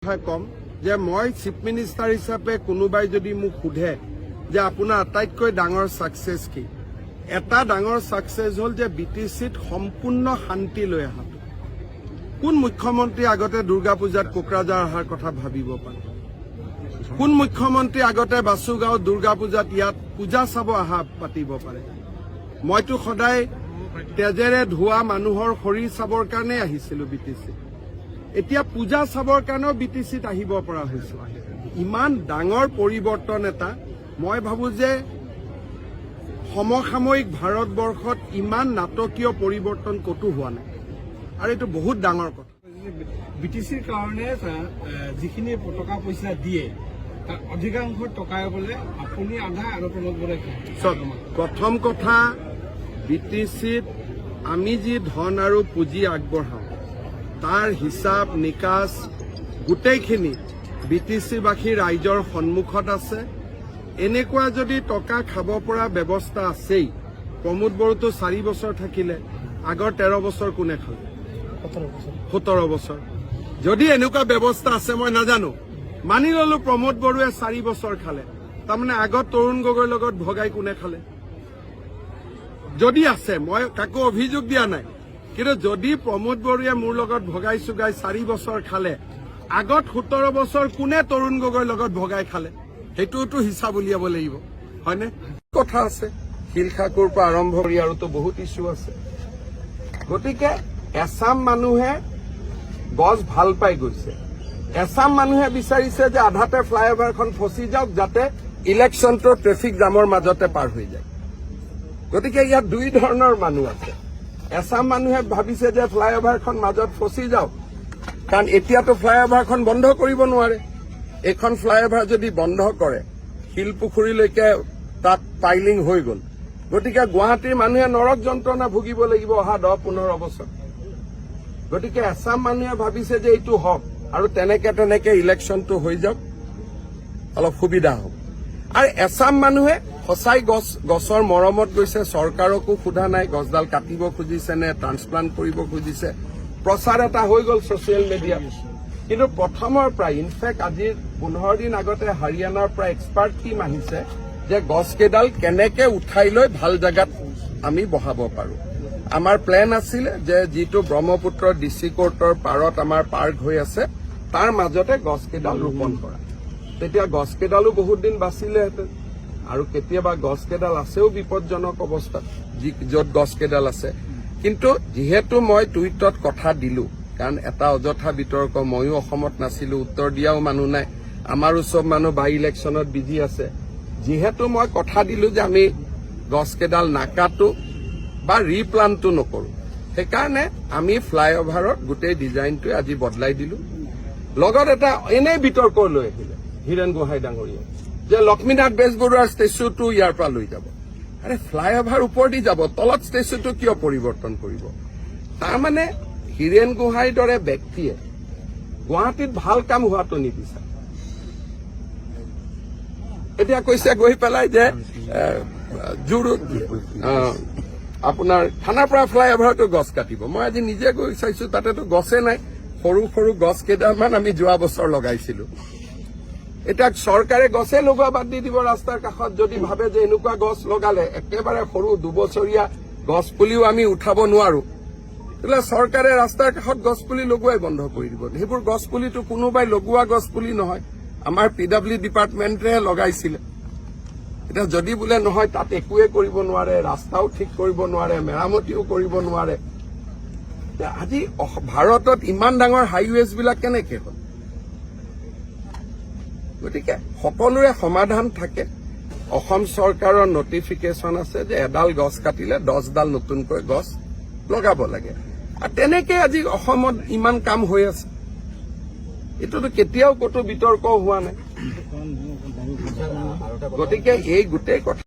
কথা ক'ম যে মই চিফ মিনিষ্টাৰ হিচাপে কোনোবাই যদি মোক সোধে যে আপোনাৰ আটাইতকৈ ডাঙৰ ছাকচেছ কি, এটা ডাঙৰ ছাকচেছ হ'ল যে বি টি চিত সম্পূৰ্ণ শান্তি লৈ অহাটো। কোন মুখ্যমন্ত্ৰী আগতে দুৰ্গা পূজাত কোকৰাঝাৰ অহাৰ কথা ভাবিব পাৰে? কোন মুখ্যমন্ত্ৰী আগতে বাসুগাঁও দুৰ্গা পূজাত ইয়াত পূজা চাব অহা পাতিব পাৰে? মইতো সদায় তেজেৰে ধোৱা মানুহৰ শৰীৰ চাবৰ কাৰণে আহিছিলো বি টি চিত। এতিয়া পূজা চাবৰ কাৰণেও বি টি চিত আহিব পৰা হৈছে। ইমান ডাঙৰ পৰিৱৰ্তন এটা, মই ভাবো যে সমসাময়িক ভাৰতবৰ্ষত ইমান নাটকীয় পৰিৱৰ্তন ক'তো হোৱা নাই আৰু এইটো বহুত ডাঙৰ কথা। বি টি চিৰ কাৰণে যিখিনি টকা পইচা দিয়ে, তাৰ অধিকাংশ টকাই বোলে আপুনি আধা আৰু প্ৰমোদ বৰাই খায়। চাওক, প্ৰথম কথা, বি টি চিত আমি যি ধন আৰু পুঁজি আগবঢ়াওঁ, তাৰ হিচাপ নিকাচ গোটেইখিনি বি টি চিবাসী ৰাইজৰ সন্মুখত আছে। এনেকুৱা যদি টকা খাব পৰা ব্যৱস্থা আছেই, প্ৰমোদ বড়োতো 4 বছৰ থাকিলে, আগৰ 13 বছৰ কোনে খালে? 17 বছৰ। যদি এনেকুৱা ব্যৱস্থা আছে, মই নাজানো, মানি ললো প্ৰমোদ বড়োৱে 4 বছৰ খালে, তাৰমানে আগত তৰুণ গগৈৰ লগত ভগাই কোনে খালে? যদি আছে, মই কাকো অভিযোগ দিয়া নাই, কিন্তু যদি প্ৰমোদ বড়োৱে মোৰ লগত ভগাই চুগাই 4 বছৰ খালে, আগত 17 বছৰ কোনে তৰুণ গগৈৰ লগত ভগাই খালে, সেইটোতো হিচাপ উলিয়াব লাগিব, হয়নে? কথা আছে, শিলসাঁকোৰ পৰা আৰম্ভ কৰি আৰুতো বহুত ইছ্যু আছে। গতিকে এচাম মানুহে গছ ভাল পাই গৈছে। এচাম মানুহে বিচাৰিছে যে আধাতে ফ্লাইঅভাৰখন ফচি যাওক, যাতে ইলেকশ্যনটো ট্ৰেফিক জামৰ মাজতে পাৰ হৈ যায়। গতিকে ইয়াত দুই ধৰণৰ মানুহ আছে। এচাম মানুহে ভাবিছে যে ফ্লাইঅভাৰখন মাজত ফচি যাওক, কাৰণ এতিয়াতো ফ্লাইঅভাৰখন বন্ধ কৰিব নোৱাৰে। এইখন ফ্লাইঅভাৰ যদি বন্ধ কৰে, শিলপুখুৰীলৈকে তাত পাইলিং হৈ গ'ল। গতিকে গুৱাহাটীৰ মানুহে নৰক যন্ত্ৰণা ভুগিব লাগিব অহা 10-15 বছৰ। গতিকে এচাম মানুহে ভাবিছে যে এইটো হওক আৰু তেনেকে তেনেকে ইলেকশ্যনটো হৈ যাওক, অলপ সুবিধা হ'ব। আৰু এচাম মানুহে সঁচাই গছৰ মৰমত গৈছে। চৰকাৰকো সোধা নাই গছডাল কাটিব খুজিছে নে ট্ৰান্সপ্লান্ট কৰিব খুজিছে। প্ৰচাৰ এটা হৈ গ'ল ছচিয়েল মিডিয়াত। কিন্তু প্ৰথমৰ পৰাই, ইনফেক্ট আজিৰ 15 দিন আগতে হাৰিয়ানাৰ পৰা এক্সপাৰ্ট টীম আহিছে যে গছকেইডাল কেনেকে উঠাই লৈ ভাল জেগাত আমি বহাব পাৰো। আমাৰ প্লেন আছিলে যে যিটো ব্ৰহ্মপুত্ৰ ডি চি কোৰ্টৰ পাৰত আমাৰ পাৰ্ক হৈ আছে, তাৰ মাজতে গছকেইডাল ৰোপণ কৰা। তেতিয়া গছকেইডালো বহুত দিন বাচিলেহেঁতেন। আৰু কেতিয়াবা গছকেইডাল আছেও বিপদজনক অৱস্থাত, যি য'ত গছকেইডাল আছে। কিন্তু যিহেতু মই টুইটত কথা দিলো, কাৰণ এটা অযথা বিতৰ্ক, ময়ো অসমত নাছিলো, উত্তৰ দিয়াও মানুহ নাই, আমাৰো চব মানুহ বাই ইলেকশ্যনত বিজি আছে। যিহেতু মই কথা দিলো যে আমি গছকেইডাল নাকাটো বা ৰিপ্লান্টো নকৰো, সেইকাৰণে আমি ফ্লাইঅভাৰত গোটেই ডিজাইনটোৱে আজি বদলাই দিলো। লগত এটা এনেই বিতৰ্ক লৈ আহিলে হীৰেণ গোহাঁই ডাঙৰীয়াই যে লক্ষ্মীনাথ বেজবৰুৱাৰ ষ্টেচুটো ইয়াৰ পৰা লৈ যাব। আৰে, ফ্লাইঅভাৰ ওপৰেদি যাব, তলত ষ্টেচুটো কিয় পৰিৱৰ্তন কৰিব? তাৰমানে হীৰেণ গোহাঁইৰ দৰে ব্যক্তিয়ে গুৱাহাটীত ভাল কাম হোৱাটো নিবিচাৰে। এতিয়া কৈছে গৈ পেলাই যে জোৰ আপোনাৰ খানাপাৰা ফ্লাইঅভাৰতো গছ কাটিব। মই আজি নিজে গৈ চাইছো, তাতেতো গছে নাই। সৰু সৰু গছ কেইডালমান আমি যোৱা বছৰ লগাইছিলো। এতিয়া চৰকাৰে গছে লগোৱা বাদ দি দিব ৰাস্তাৰ কাষত, যদি ভাবে যে এনেকুৱা গছ লগালে একেবাৰে সৰু 2 বছৰীয়া গছ পুলিও আমি উঠাব নোৱাৰো। তেতিয়াহ'লে চৰকাৰে ৰাস্তাৰ কাষত গছ পুলি লগোৱাই বন্ধ কৰি দিব। সেইবোৰ গছ পুলিটো কোনোবাই লগোৱা গছ পুলি নহয়, আমাৰ পি ডাব্লিউ ডিপাৰ্টমেণ্টে লগাইছিলে। এতিয়া যদি বোলে নহয়, তাত একোৱে কৰিব নোৱাৰে, ৰাস্তাও ঠিক কৰিব নোৱাৰে, মেৰামতিও কৰিব নোৱাৰে, এতিয়া আজি ভাৰতত ইমান ডাঙৰ হাইৱেজ বিলাক কেনেকে হ'ল? গতিকে সকলোৰে সমাধান থাকে। অসম চৰকাৰৰ নটিফিকেশ্যন আছে যে এডাল গছ কাটিলে 10ডাল নতুনকৈ গছ লগাব লাগে। আৰু তেনেকে আজি অসমত ইমান কাম হৈ আছে। এইটোতো কেতিয়াও ক'তো বিতৰ্ক হোৱা নাই। গতিকে এই গোটেই কথা